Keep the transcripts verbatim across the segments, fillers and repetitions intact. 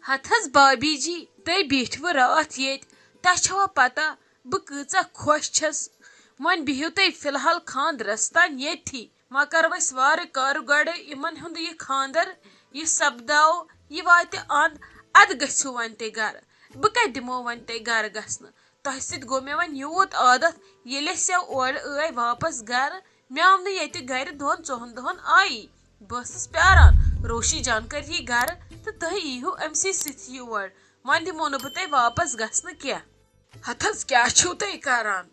ہتہٕ حظ بابی جی، تُہۍ بیٖٹھوٕ راتھ ییٚتہِ، تۄہہِ چھوا پتہ بہٕ کۭژاہ خۄش چھَس؟ وۄنۍ بِہِو تُہۍ فی الحال خانٛدرس تام ییٚتھی، وۄنۍ کرو أسۍ وارٕ کارٕ گۄڈٕ یِمن ہُنٛد یہِ خانٛدر، یہِ سپداو، یہِ واتہِ اند، ادٕ گٔژھِو وۄنۍ تُہۍ گرٕ۔ بہٕ کتہِ دِمو وۄنۍ تُہۍ گرٕ گژھنہٕ؟ تۄہہِ سۭتۍ گوٚو مےٚ وۄنۍ یوٗت عادت، ییٚلہِ أسۍ یَو اورٕ ٲے واپس گرٕ، مےٚ آو نہٕ ییٚتہِ گرِ دۄن ژۄن دۄہن آیی۔ بہٕ ٲسٕس پیاران روشی جان کر یی گرٕ تہٕ تُہۍ ییٖہِو أمۍ سٕے سۭتۍ یور۔ وۄنۍ دِمو نہٕ بہٕ تۄہہِ واپس گژھنہٕ کینٛہہ۔ ہتہٕ حظ، کیٛاہ چھِو تُہۍ کران؟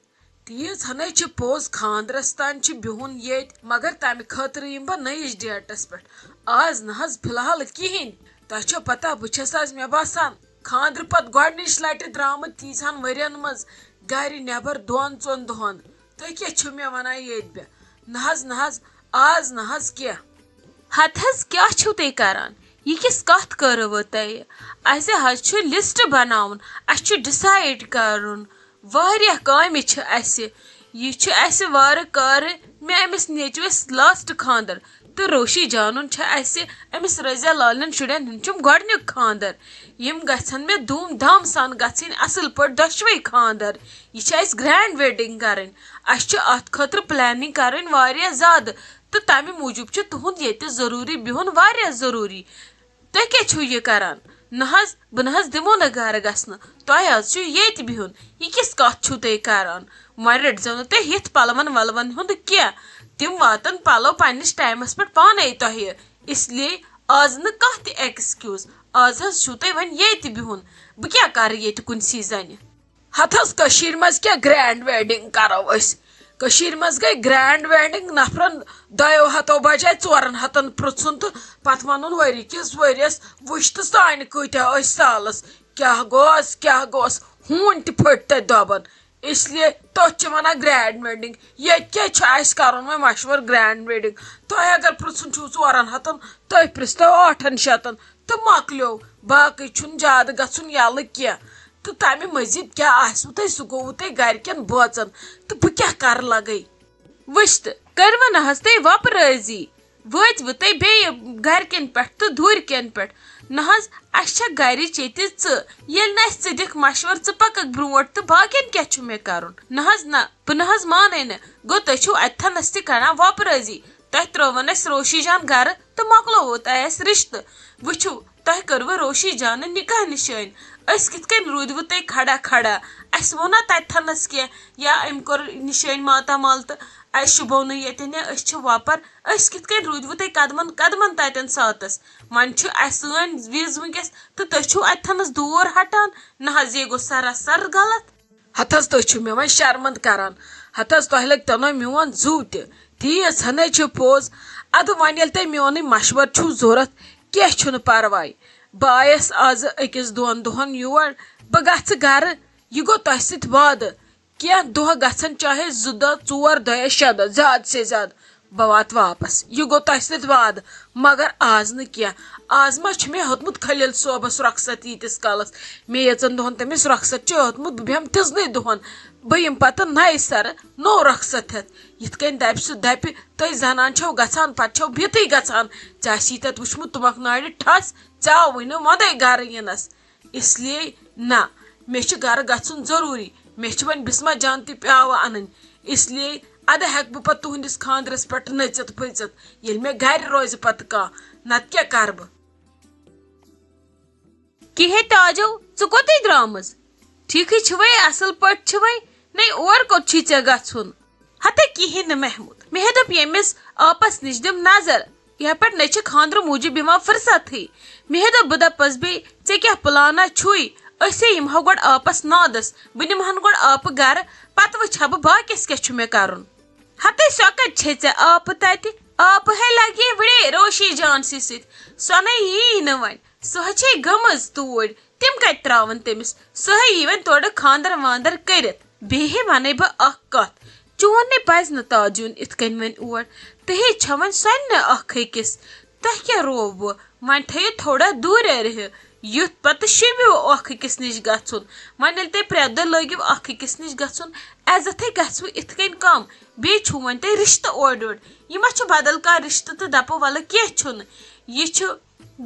تیٖژ ہنٕے چھِ پوٚز، خانٛدرس تام چھِ بِہُن ییٚتہِ، مگر تَمہِ خٲطرٕ یِمہٕ بہٕ نٔیِس ڈیٹس پٮ۪ٹھ۔ آز نہٕ حظ فی الحال کِہیٖنۍ۔ تۄہہِ چھو پتہ، بہٕ چھَس آز، مےٚ باسان، خانٛدرٕ پتہٕ گۄڈٕنِچ لٹہِ درٛامٕژ تیٖژہن ؤرین منٛز گرِ نٮ۪بر دۄن ژۄن دۄہن۔ تُہۍ کیٛاہ چھِو مےٚ ونان ییٚتہِ بہٕ؟ نہ حظ، نہ حظ، آز نہ حظ کینٛہہ۔ ہتہٕ حظ، کیٛاہ چھِو تُہۍ کران؟ یہِ کِژھ کتھ کٔروٕ تۄہہِ؟ اسہِ حظ چھُ لسٹ بناوُن، اسہِ چھُ ڈسایڈ کرُن، واریاہ کامہِ چھِ اسہِ۔ یہِ چھُ اسہِ وارٕ کارٕ، مےٚ أمِس نیٚچوِس لاسٹ خانٛدر، تہٕ روشی جانُن چھُ اسہِ أمِس رضیہ لالنٮ۪ن شُرٮ۪ن ہُنٛد چھُم گۄڈٕنیُک خانٛدر۔ یِم گژھن مےٚ دوٗم دام سان گژھٕنۍ اصل پٲٹھۍ دۄشوے خانٛدر۔ یہِ چھِ اسہِ گرینڈ ویڈنگ کرٕنۍ۔ اسہِ چھِ اتھ خٲطرٕ پلاننگ کرٕنۍ واریاہ زیادٕ، تہٕ تمہِ موٗجوٗب چھُ تُہُنٛد ییٚتہِ ضروٗری بِہُن واریاہ ضروٗری۔ تُہۍ کیٛاہ چھِو یہِ کران؟ نہ حظ، بہٕ نہ حظ دِمو نہٕ گرٕ گژھنہٕ۔ تۄہہِ حظ چھُ ییٚتہِ بِہُن۔ یہِ کِژھ کتھ چھِو تُہۍ کران؟ وۄنۍ رٔٹزیو نہٕ تُہۍ یِتھ پلون ولون ہُنٛد کینٛہہ۔ تِم واتن پلو پننِس ٹایمس پٮ۪ٹھ پانے تۄہہِ۔ اس لیے آز نہٕ کانٛہہ تہِ ایکسکیوز۔ آز حظ چھُو تۄہہِ وۄنۍ ییٚتہِ بِہُن۔ بہٕ کیٛاہ کرٕ ییٚتہِ کُنسٕے زنہِ؟ ہتہٕ حظ، کٔشیٖرِ منٛز کیٛاہ گرینڈ ویڈنگ کرو أسۍ؟ کٔشیٖرِ منٛز گٔے گرینڈ ویڈنگ، نفرن دۄیو ہتو بجاے ژورن ہتن پرژھُن تہٕ پتہٕ ونُن، ؤری کِس ؤریس وٕچھ تہٕ سانہِ کۭتیاہ ٲسۍ سالس، کیٛاہ گوس، کیٛاہ گوس، ہوٗنۍ تہِ پھٔٹۍ تتہِ دۄبن۔ اس لیے تٔتھۍ چھِ ونان گرینڈ ویڈنگ۔ ییٚتہِ کیٛازِ چھُ اسہِ کرُن وۄنۍ مشورٕ گرینڈ ویڈنگ؟ تۄہہِ اگر پرژھُن چھُو ژورن ہتن، تُہۍ پرژھتو ٲٹھن شتن تہٕ مۄکلیو۔ باقٕے چھُنہٕ زیادٕ گژھُن یَلہٕ کینٛہہ۔ تہٕ تَمہِ مٔزیٖد کیٛاہ آسِوٕ تۄہہِ، سُہ گوٚوٕ تۄہہِ گرِکٮ۪ن بٲژن۔ تہٕ بہٕ کیٛاہ کرٕ لگے؟ وٕچھ تہٕ، کٔرِوٕ نہ حظ تُہۍ وۄپہٕ رٲضی؟ وٲتِوٕ تُہۍ بیٚیہِ گرِکٮ۪ن پٮ۪ٹھ تہٕ دوٗرِکٮ۪ن پٮ۪ٹھ؟ نہ حظ، اَسہِ چھےٚ گرِچ ییٚتہِ ژٕ۔ ییٚلہِ نہٕ اَسہِ ژٕ دِکھ مشورٕ، ژٕ پککھ برونٛٹھ تہٕ باقین کیٛاہ چھُ مےٚ کرُن؟ نہ حظ نہ، بہٕ نہ حظ مانَے نہٕ۔ گوٚو، تُہۍ چھِو اَتہِ تھنس تہِ کران وۄپہٕ رٲضی۔ تۄہہِ ترٲوٕن اَسہِ روشی جان گرٕ تہٕ مۄکلووُ تۄہہِ اَسہِ رِشتہٕ۔ وٕچھِو، تۄہہِ کٔروٕ روشی جانہٕ نِکاح نِشٲنۍ۔ أسۍ کِتھ کٔنۍ روٗدوٕ تۄہہِ کھڑا کھڑا؟ اَسہِ ووٚنا تَتہِ تھنس کینٛہہ، یا أمۍ کوٚر نِشٲنۍ ماتامال تہٕ اَسہِ شوٗبو نہٕ ییٚتٮ۪ن، یا أسۍ چھِ وۄپر۔ أسۍ کِتھ کٔنۍ روٗدوٕ تۄہہِ قدمن قدمن تَتٮ۪ن ساتس؟ وۄنۍ چھُ اَسہِ سٲنۍ وِز وٕنکیٚس، تہٕ تُہۍ چھِو اَتہِ تھنس دوٗر ہٹان۔ نہ حظ، یے گوٚو سراسر غلط۔ ہتہٕ حظ، تُہۍ چھِو مےٚ وۄنۍ شرمند کران۔ ہتہٕ حظ، تۄہہِ لگہِ تنو میون زُو تہِ۔ تیٖژ ہنٕے چھِ پوٚز۔ ادٕ وۄنۍ ییٚلہِ تۄہہِ میونٕے مشورٕ چھُو ضوٚرتھ، کینٛہہ چھُنہٕ پرواے۔ بہٕ آیس آزٕ أکِس دۄن دۄہن یور۔ بہٕ گژھٕ گرٕ۔ یہِ گوٚو تۄہہِ سۭتۍ وعدٕ۔ کینٛہہ دۄہ گژھن، چاہے زٕ دۄہ، ژور دۄہ یا شےٚ دۄہ، زیادٕ سے زیادٕ۔ بہٕ واتہٕ واپس۔ یہِ گوٚو تۄہہِ سۭتۍ وعدٕ، مگر آز نہٕ کینٛہہ۔ آز ما چھُ مےٚ ہیوٚتمُت خلیل صٲبس رۄخصت ییٖتِس کالس؟ مےٚ ییٖژن دۄہن تٔمِس رۄخصت چھُ ہیوٚتمُت، بہٕ بیٚہمہٕ تِژنٕے دۄہن۔ بہٕ یِمہٕ پتہٕ نَیہِ سرٕ نوٚو رۄخصت ہٮ۪تھ۔ یِتھ کٔنۍ دَپہِ سُہ دَپہِ، تُہۍ زنان چھَو گژھان، پتہٕ چھَو بِتٕے گژھان۔ ژےٚ آسی تَتہِ وٕچھمُت تُمبکھ نارِ ٹھَس، ژےٚ آوٕے نہٕ وۄندَے گرٕ یِنس۔ اس لیے نہ، مےٚ چھُ گرٕ گژھُن ضروٗری۔ مےٚ چھِ وۄنۍ بسمہ جان تہِ پیاوٕ انٕنۍ۔ اس لیے ادٕ ہٮ۪کہٕ بہٕ پتہٕ تُہنٛدِس خانٛدرس پٮ۪ٹھ نٔژِتھ پھٔژِتھ، ییٚلہِ مےٚ گرِ روزِ پتہٕ کانٛہہ، نتہٕ کیٛاہ کرٕ بہٕ؟ کِہے تاجو، ژٕ کوٚتٕے درٛامٕژ؟ ٹھیٖکھٕے چھِوَے، اَصٕل پٲٹھۍ چھِوَے؟ نَے، اور کوٚت چھُے ژےٚ گژھُن؟ ہتے کِہیٖنۍ نہٕ محمود۔ مےٚ ہے دوٚپ ییٚمِس آپَس نِش دِم نظر، یَپٲرۍ نَے چھِ خانٛدرٕ موٗجوٗب یِوان فرصتھٕے۔ مےٚ ہے دوٚپ بہٕ دَپَس بیٚیہِ، ژےٚ کیٛاہ پٕلانہ چھُے؟ أسۍ ہے یِمہو گۄڈٕ آپَس نادَس، بہٕ نِمہٕ ہَن گۄڈٕ آپہٕ گَرٕ، پَتہٕ وٕچھِ ہا بہٕ باقیَس کیٛاہ چھُ مےٚ کَرُن۔ ہتے سۄ کَتہِ چھے ژےٚ آپہٕ تَتہِ؟ آپہٕ ہے لَگہِ وٕڑے روشی جانسٕے سۭتۍ، سۄ نَے یِیی نہٕ وۄنۍ۔ سۄ ہے چھے گٔمٕژ توٗرۍ، تِم کَتہِ ترٛاوَن تٔمِس؟ سۄ ہے یی وۄنۍ تورٕ خانٛدر وانٛدر کٔرِتھ۔ بیٚیہِ ہے وَنَے بہٕ اَکھ کَتھ، چون نے پَزِ نہٕ تاج یُن اِتھ کٔنۍ وۄنۍ اور۔ تُہۍ ہے چھَو وۄنۍ سۄنہِ اَکھ أکِس، تۄہہِ کیٛاہ رووٕ؟ وۄنۍ تھٲیِو تھوڑا دوٗرے رٔہِو، یُتھ پَتہٕ شوٗبِو اَکھ أکِس نِش گژھُن۔ وۄنۍ ییٚلہِ تُہۍ پرٛٮ۪تھ دۄہ لٲگِو اَکھ أکِس نِش گژھُن، عزتھٕے گژھِوٕ اِتھ کٔنۍ کَم۔ بیٚیہِ چھُو وۄنۍ تۄہہِ رِشتہٕ اورٕ یورٕ۔ یہِ ما چھُ بدل کانٛہہ رِشتہٕ تہٕ دَپو وَلہٕ کینٛہہ چھُنہٕ؟ یہِ چھُ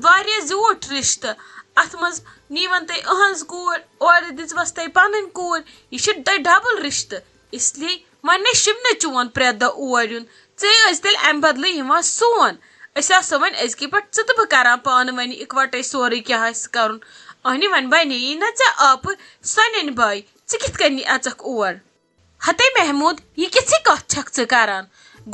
واریاہ زیوٗٹھ رِشتہٕ۔ اتھ منٛز نیٖون تُہۍ أہنٛز کوٗر، اورٕ دِژوس تۄہہِ پنٕنۍ کوٗر، یہِ چھُ تۄہہِ ڈبل رشتہٕ۔ اس لیے وۄنۍ نے شِم نہٕ چون پرٛٮ۪تھ دۄہ اور یُن۔ ژے ٲسۍ تیٚلہِ امہِ بدلہٕ یِوان سون۔ أسۍ آسو وۄنۍ أزکہِ پٮ۪ٹھ ژٕ تہٕ بہٕ کران پانہٕ وۄنۍ اِکوٹے سورُے کیٛاہ آسہِ کرُن۔ اہنہِ وۄنۍ بنے یی نہ ژےٚ آپہٕ سۄنٮ۪ن باے، ژٕ کِتھ کٔنۍ اژکھ اور؟ ہتے محمود، یہِ کِژھٕے کتھ چھکھ ژٕ کران؟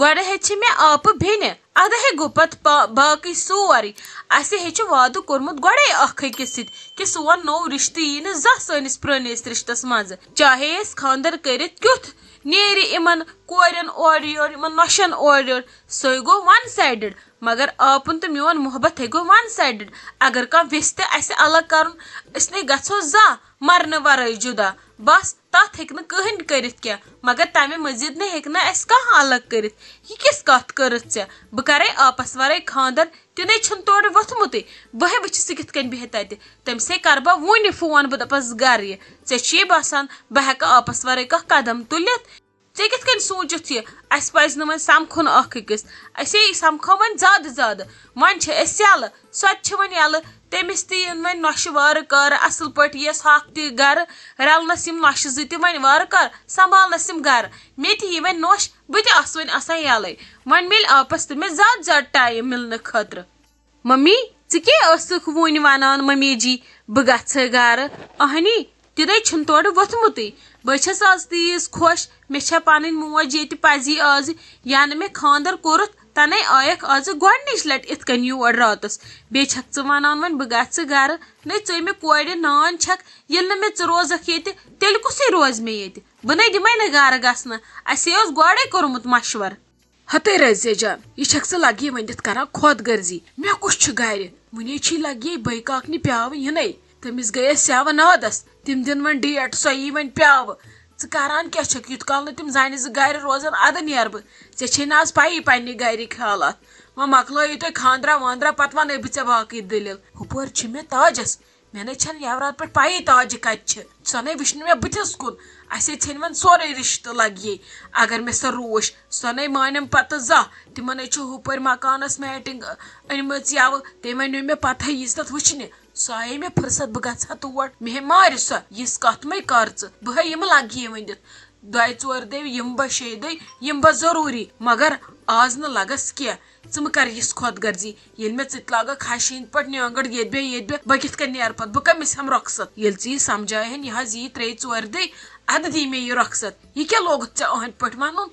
گۄڈٕ ہیٚچھِ مےٚ آپہٕ بیٚنہِ، ادٕ ہے گوٚو پتہٕ پا-، باقٕے سورُے۔ اسہِ ہے چھُ وعدٕ کوٚرمُت گۄڈے اکھ أکِس سۭتۍ کہِ سون نوٚو رشتہٕ یی نہٕ زانٛہہ سٲنِس پرٲنِس رشتس منٛز۔ چاہے أسۍ خانٛدر کٔرِتھ کیُتھ نیرِ یِمن کورٮ۪ن اورٕ یور، یِمن نۄشن اورٕ یور، سُے گوٚو ون سایڈڈ۔ مگر آپُن تہٕ میون محبت ہے گوٚو ون سایڈڈ۔ اگر کانٛہہ ویژھِ تہِ اسہِ الگ کرُن، أسۍ نے گژھو زانٛہہ مرنہٕ ورٲے جدا۔ بس، تتھ ہیٚکہِ نہٕ کٕہٕنۍ کٔرِتھ کینٛہہ، مگر تمہِ مزید نے ہیٚکہِ نہٕ اسہِ کانٛہہ الگ کٔرِتھ۔ یہِ کِژھ کتھ کٔرٕتھ ژےٚ؟ بہٕ کرے آپس ورٲے خانٛدر، تہِ نے چھُنہٕ تورٕ ووٚتھمُتٕے۔ بہٕ ہے وٕچھِ سُہ کِتھ کٔنۍ بیٚہہِ تتہِ۔ تٔمِس ہے کرٕ بہٕ وُنہِ فون، بہٕ دپس گرٕ یہِ۔ ژےٚ چھُیے باسان بہٕ ہیٚکہٕ آپس ورٲے کانٛہہ قدم تُلِتھ؟ ژےٚ کِتھ کٔنۍ سوٗنٛچِتھ یہِ؟ اسہِ پزِ نہٕ وۄنۍ سمکھُن اکھ أکِس۔ اسے سمکھو وۄنۍ زیادٕ زیادٕ۔ وۄنۍ چھِ أسۍ یلہٕ، سۄ تہِ چھِ وۄنۍ یلہٕ۔ تٔمِس تہِ یِن وۄنۍ نۄشہِ وارٕ کارٕ اصل پٲٹھۍ، یِیَس حق تہِ گرٕ، رلنس یِم نۄشہِ زٕ تہِ وۄنۍ وارٕ کارٕ، سنبھالنس یِم گرٕ۔ مےٚ تہِ یی وۄنۍ نۄش، بہٕ تہِ آسہٕ وۄنۍ آسان یلے۔ وۄنۍ میلہِ آپس تہٕ مےٚ زیادٕ زیادٕ ٹایم مِلنہٕ خٲطرٕ۔ ممی، ژٕ کیٛاہ ٲسٕکھ وُنۍ ونان ممی جی، بہٕ گژھٕ گرٕ؟ اہنی، تہِ نے چھُنہٕ تورٕ ووٚتھمُتٕے۔ بہٕ چھَس آز تیٖژ خۄش، مےٚ چھےٚ پنٕنۍ موج ییٚتہِ پزی آز۔ ینہٕ مےٚ خانٛدر کوٚرُتھ، تنے آیکھ آز گۄڈنِچ لٹہِ اِتھ کٔنۍ یور راتس۔ بیٚیہِ چھکھ ژٕ ونان وۄنۍ بہٕ گژھٕ گرٕ؟ نے ژٕے مےٚ کورِ نان چھکھ، ییٚلہِ نہٕ مےٚ ژٕ روزکھ ییٚتہِ، تیٚلہِ کُسٕے روزِ مےٚ ییٚتہِ؟ بہٕ نے دِمے نہٕ گرٕ گژھنہٕ، اسے اوس گۄڈے کوٚرمُت مشورٕ۔ ہتے رزیہ جان، یہِ چھکھ ژٕ لگیے ؤنِتھ کران خۄد غرضی۔ مےٚ کُس چھُ گرِ؟ وُنے چھی لگیے بٔے کاکنہِ پیاوٕ یِنَے۔ تٔمِس گٔیَس سیوٕ نادس۔ تِم دِن وۄنۍ ڈیٹ، سۄ یی وۄنۍ پیاوٕ۔ ژٕ کران کیٛاہ چھکھ؟ یُتھ کال نہٕ تِم زنہِ زٕ گرِ روزن، ادٕ نیرٕ بہٕ۔ ژےٚ چھے نہٕ از پَیی پننہِ گرِکۍ حالات۔ وۄنۍ مۄکلٲیِو تُہۍ خانٛدرا وانٛدرا، پتہٕ ونَے بہٕ ژےٚ باقٕے دٔلیٖل۔ ہُپٲرۍ چھِ مےٚ تاجس۔ مےٚ نے چھَنہٕ یَورات پٮ۪ٹھ پَیی تاجہِ کَتہِ چھِ۔ سۄ نے وٕچھ نہٕ مےٚ بٕتھِس کُن۔ اَسے ژھیٚنۍ وۄنۍ سورُے رِشتہٕ لَگہِ۔ اگر مےٚ سۄ روٗچھ، سۄ نے مانٮ۪م پَتہٕ زانٛہہ۔ تِمَن نے چھُ ہُپٲرۍ مکانَس میٹِنٛگ أنۍمٕژ یَوٕ۔ تٔمۍ وَنیو مےٚ پَتہٕ ییٖژ تَتھ وٕچھنہِ۔ سۄ آیے مےٚ فٕرصت بہٕ گژھٕ ہا تور۔ مےٚ ہے مارِ سۄ، یِژھ کَتھ مَے کَر ژٕ۔ بہٕ ہے یِمہٕ لَگہِ یہِ ؤنِتھ۔ دۄیہِ ژورِ دۄہہِ یِمہٕ بہٕ، شیٚیہِ دۄہہِ یِمہٕ بہٕ ضروٗری، مگر آز نہٕ لگس کینٛہہ۔ ژٕ مہٕ کر یِژھ خۄد غرضی۔ ییٚلہِ مےٚ ژٕ تہِ لاگکھ ہشہِ ہِنٛدۍ پٲٹھۍ نیٲنٛگٕر ییٚتہِ بیٚیہِ ییٚتہِ بیٚیہِ، بہٕ کِتھ کٔنۍ نیرٕ پتہٕ؟ بہٕ کٔمِس ہٮ۪مہٕ رۄخصت؟ ییٚلہِ ژٕ یہِ سمجھایہِ ہن، یہِ حظ یی ترٛیٚیہِ ژورِ دۄہہِ، ادٕ دی مےٚ یہِ رۄخصت۔ یہِ کیٛاہ لوگُتھ ژےٚ أہنٛدۍ پٲٹھۍ ونُن؟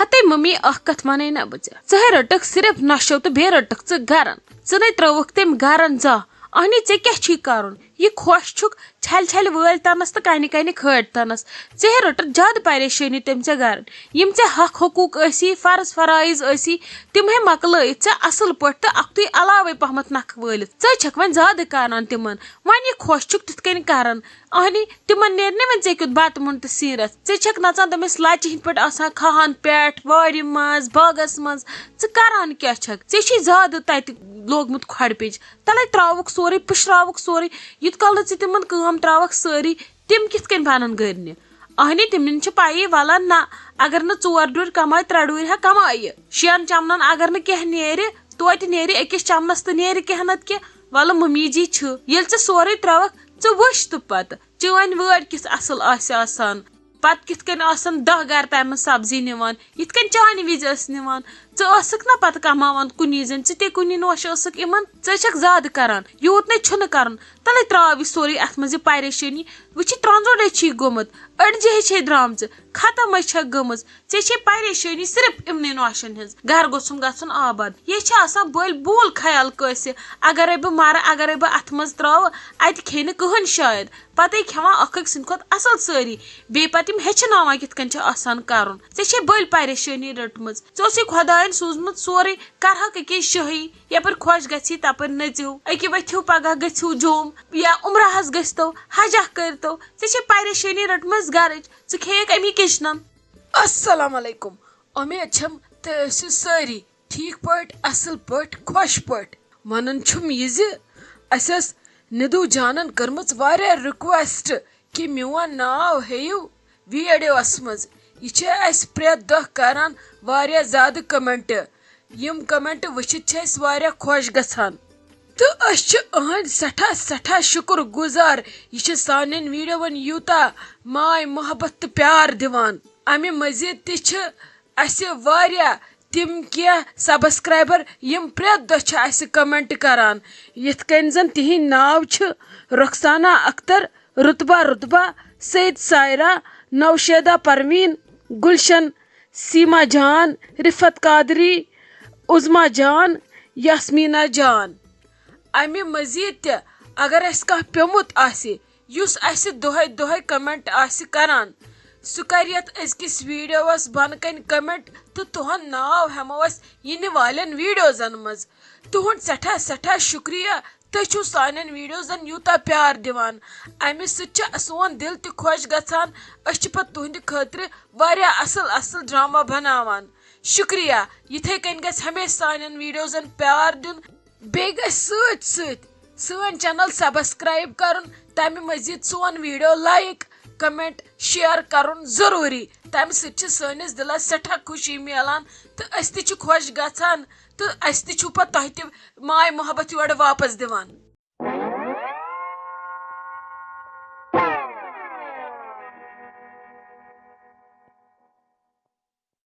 ہتے ممی، اکھ کتھ ونے نہ بہٕ ژےٚ۔ ژٕ ہے رٔٹکھ صرف نشو تہٕ بیٚیہِ رٔٹکھ ژٕ گرن۔ ژٕ نے ترٲوکھ تٔمۍ گرن زانٛہہ۔ اہنی، ژےٚ کیٛاہ چھی کرُن؟ یہِ خۄش چھُکھ چھلہِ چھلہِ وٲلۍ تنس تہٕ کنہِ کنہِ کھٲڑۍ تنس۔ ژےٚ ہے رٔٹٕتھ زیادٕ پریشٲنی تٔمۍ ژےٚ گرن۔ یِم ژےٚ حق حقوٗق ٲسی، فرض فرٲیض ٲسی، تِم ہے مۄکلٲیِتھ ژےٚ اصل پٲٹھۍ تہٕ اکھتُے علاوے پہمتھ نکھٕ وٲلِتھ۔ ژٕ ہے چھکھ وۄنۍ زیادٕ کران تِمن۔ وۄنۍ یہِ خۄش چھُکھ تِتھ کٔنۍ کران۔ اہنی، تِمن نیرِ نہٕ وۄنۍ ژےٚ کیُتھ بتہٕ مُنٛڈ تہٕ سیٖرتھ۔ ژےٚ چھکھ نژان تٔمِس لچہِ ہٕنٛدۍ پٲٹھۍ آسان کھاہن پٮ۪ٹھ، وارِ منٛز، باغس منٛز۔ ژٕ کران کیٛاہ چھکھ؟ ژےٚ چھُے زیادٕ تتہِ لوگمُت کھۄڈٕ پیٚچ۔ تَلَے ترٛاوُکھ سورُے، پُشراوُکھ سورُے۔ یوٗت کال نہٕ ژٕ تِمَن کٲم ترٛاوَکھ سٲرٕے، تِم کِتھ کٔنۍ بَنَن گٔرنہِ؟ اہنہِ، تِمَن چھِ پَیی، وَلَن نہ، اگر نہٕ ژور ڈُرۍ کَمایہِ، ترٛےٚ ڈُرۍ ہا کَمایہِ۔ شٮ۪ن چَمنَن اگر نہٕ کینٛہہ نیرِ، توتہِ نیرِ أکِس چَمنَس تہٕ نیرِ کینٛہہ نَتہٕ کینٛہہ۔ وَلہٕ مُمی جی چھُ، ییٚلہِ ژٕ سورُے ترٛاوَکھ، ژٕ وٕچھ تہٕ پَتہٕ چٲنۍ وٲرۍ کِژھ اَصٕل آسہِ آسان۔ پتہٕ کِتھ کٔنۍ آسن دَہ گرٕ تَمہِ منٛز سبزی نِوان، یِتھ کٔنۍ چانہِ وِزِ ٲسۍ نِوان۔ ژٕ ٲسٕکھ نہ پتہٕ کماوان کُنی زٔنۍ، ژٕ تہِ کُنی نوش ٲسٕکھ یِمن۔ ژٕ چھکھ زیادٕ کران، یوٗت نے چھُنہٕ کرُن۔ تَلے ترٛاو یہِ سورُے اَتھ منٛز، یہِ پریشٲنی۔ وٕچھ، یہِ ترٛنٛزُر ہے چھی گوٚمُت، أڈجہِ ہے چھے درٛامژٕ، ختم ہے چھکھ گٔمٕژ۔ ژےٚ چھے پریشٲنی صرف یِمنٕے نوشن ہٕنٛز۔ گرٕ گوٚژھُم گژھُن آباد۔ یہِ چھِ آسان بٔلۍ بوٗل خیال کٲنٛسہِ، اگرے بہٕ مرٕ، اگرے بہٕ اَتھ منٛز ترٛاوٕ، اَتہِ کھیٚیہِ نہٕ کٕہٕنۍ شاید۔ پتے کھٮ۪وان اکھ أکۍ سٕنٛدِ کھۄتہٕ اصل سٲری۔ بیٚیہِ پتہٕ یِم ہیٚچھناوان کِتھ کٔنۍ چھِ آسان کرُن۔ ژےٚ چھے بٔلۍ پریشٲنی رٔٹمٕژ۔ ژےٚ اوسُے خۄداین سوٗزمُت سورُے، کرہکھ أکے شٲہی۔ یپٲرۍ خۄش گژھی، تپٲرۍ نٔژِو۔ أکہِ ؤتھِو پگاہ گٔژھِو جوٚم یا عمرہس گٔژھتو، حجہ کٔرتو۔ ژےٚ چھے پریشٲنی رٔٹمٕژ گرٕچ، ژٕ کھیٚیکھ امی کچنن۔ السلام علیکم۔ امید چھم تُہۍ ٲسِو سٲری ٹھیٖک پٲٹھۍ، اصل پٲٹھۍ، خۄش پٲٹھۍ۔ ونان چھُم یہِ زِ اسہِ ٲس نِدوٗ جانن کٔرمٕژ واریاہ request کہِ میون ناو ہیٚیِو videoس منٛز۔ یہِ چھِ اسہِ پرٛٮ۪تھ دۄہ کران واریاہ زیادٕ comment۔ یِم comment وٕچھِتھ چھِ اسہِ واریاہ خۄش گژھان۔ تہٕ أسۍ چھِ أہنٛدۍ سٮ۪ٹھاہ سٮ۪ٹھاہ شُکُر گُزار۔ یہِ چھِ سانٮ۪ن ویڈیوَن یوٗتاہ ماے محبت تہٕ پیار دِوان۔ اَمہِ مٔزیٖد تہِ چھِ اَسہِ واریاہ تِم کینٛہہ سبسکرائبر یِم پرٛٮ۪تھ دۄہ چھِ اَسہِ کمنٹ کران، یِتھ کٔنۍ زن تِہنٛدۍ ناو چھِ رخسانہ اختر، رتبہ رتبہ، سید سائرہ، نوشیدہ پروین، گلشن، سیما جان، رفت قادری، عظمیٰ جان، یاسمینہ جان۔ اَمہِ مٔزیٖد تہِ اگر اَسہِ کانٛہہ پیوٚمُت آسہِ، یُس اَسہِ دۄہے دۄہے کمنٹ آسہِ کران، سُہ کرِ یَتھ أزکِس ویڈیوَس بۄنہٕ کنہِ کمنٹ، تہٕ تُہُنٛد ناو ہٮ۪مو أسۍ یِنہٕ والٮ۪ن ویڈیوزن منٛز۔ تُہُنٛد سٮ۪ٹھاہ سٮ۪ٹھاہ شُکریہ، تُہۍ چھِو سانٮ۪ن ویڈیوزن یوٗتاہ پیار دِوان۔ اَمہِ سۭتۍ چھُ سون دِل تہِ خۄش گژھان، أسۍ چھِ پتہٕ تُہنٛدِ خٲطرٕ واریاہ اصل اصل ڈرامہ بناوان۔ شُکریہ، یِتھے کٔنۍ گژھِ ہمیشہِ سانٮ۪ن ویڈیوزن پیار دیُن۔ بیٚیہِ گژھِ سۭتۍ سۭتۍ سٲنۍ چینل سبسکرائب کرُن، تمہِ مزید سون ویڈیو لائک، کمنٹ، شیئر کرُن ضروری۔ تمہِ سۭتۍ چھِ سٲنِس دِلس سٮ۪ٹھاہ خوشی میلان تہٕ أسۍ تہِ چھِ خۄش گژھان تہٕ أسۍ تہِ چھِو پتہٕ تۄہہِ تہِ ماے محبت یورٕ واپس دِوان۔